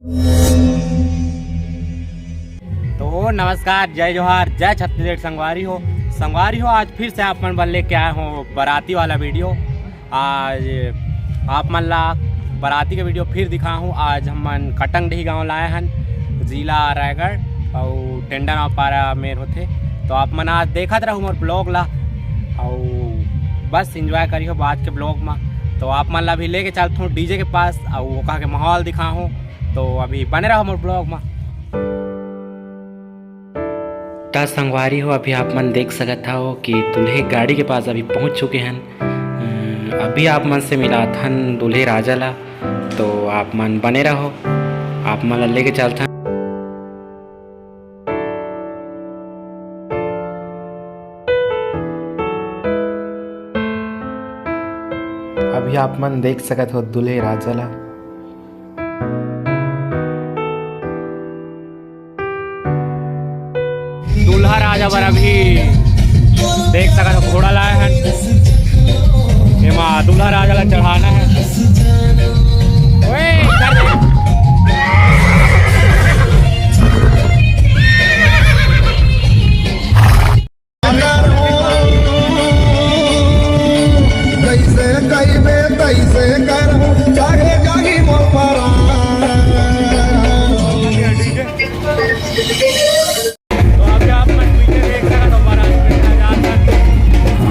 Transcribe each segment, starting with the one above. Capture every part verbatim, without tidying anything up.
तो नमस्कार, जय जोहार, जय छत्तीसगढ़ संगवारी हो। संगवारी हो, आज फिर से आप मन बर लेके आए हों बाराती वाला वीडियो। आज आप मन ला बाराती के वीडियो फिर दिखाहूँ। आज हमन कटंगडीह गांव लाए हन, जिला रायगढ़, अउ टेंडा नवापारा मेर होथे। तो आप मन आज देखत रहू मोर ब्लॉग ला, अउ बस एंजॉय करिहो आज के ब्लॉग मा। तो आप मन ला भी लेके चलथों डीजे के पास, अउ ओका के माहौल दिखाहूँ। तो अभी बने रहो मोर ब्लॉग मा। त संगवारी हो, अभी आप मन देख सकत हव कि दूल्हे गाड़ी के पास अभी पहुंच चुके हन। अम, अभी आप मन से मिलाथन दूल्हे राजा ला, तो आप मन बने रहो, आप मन ला लेके चलथन। अभी आप मन देख सकत हो दूल्हे राजा ला। दूल्हा राजा बर अभी देख सकत हो घोड़ा लाए हन, एमा दूल्हा राजा ला चढ़ाना है। ओए, कर दे। जैसे कहिबे तैसे करहूँ, चाहे जाही मोर परान। तो अभी आप मन पीछे देख सकत हो, महाराज के यहाँ जात हन।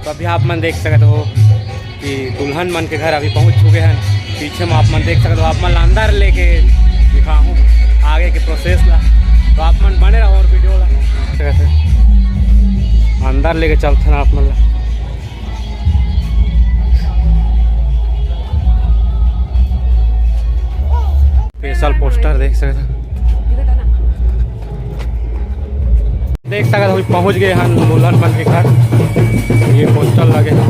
तो अभी आप मन देख सकत हो कि दुल्हन मन के घर अभी पहुंच चुके हैं। पीछे में आप मन देख सकत हो, आप मन ला अंदर लेके दिखाहूँ आगे के प्रोसेस ला। तो आप मन बने रहो और वीडियो ला। अंदर लेके चलथन आप मन ला। चल, पोस्टर देख सकत हव, देख सकत हव, पहुंच गए हन दुल्हन मन के घर। ये पोस्टर लगे हे।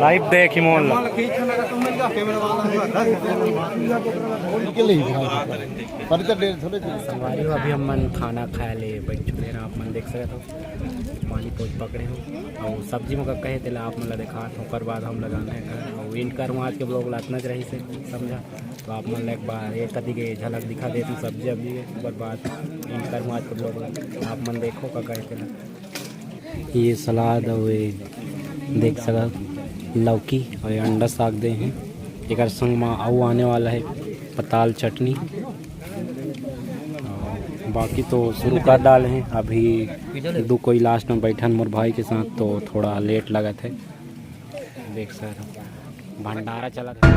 लाइव देख ही मोल। संगवारी हो, अभी हमन खाना खाए ले बैठ चुके हैं, आप मन देख सकत हव। पानी पोत पकड़े हो अउ सब्जी में का कहे तेला आप मन ला देखात हव, ओकर बाद हम ला जाना हे घर। अउ एंड करहूँ आज के ब्लॉग ला, अतना च रहिस हे, समझा। तो आप मन ला एक बार एक कति के झलक दिखा देत हूँ सब्जी अब्जी के, ओकर बाद एंड करहूँ आज के ब्लॉग ला, आप मन देखो का कहे तेला। ये सलाद अउ ये देख सकत लौकी अउ ये अंडा साग दे हे। एकर संग मा अउ आने वाला हे पताल चटनी। बाकी तो शुरू कर डाले हे, अभी दू कोई लास्ट में बैठन मोर भाई के साथ, तो थोड़ा लेट लगत हे। देख सकत हव, भंडारा चलत हे।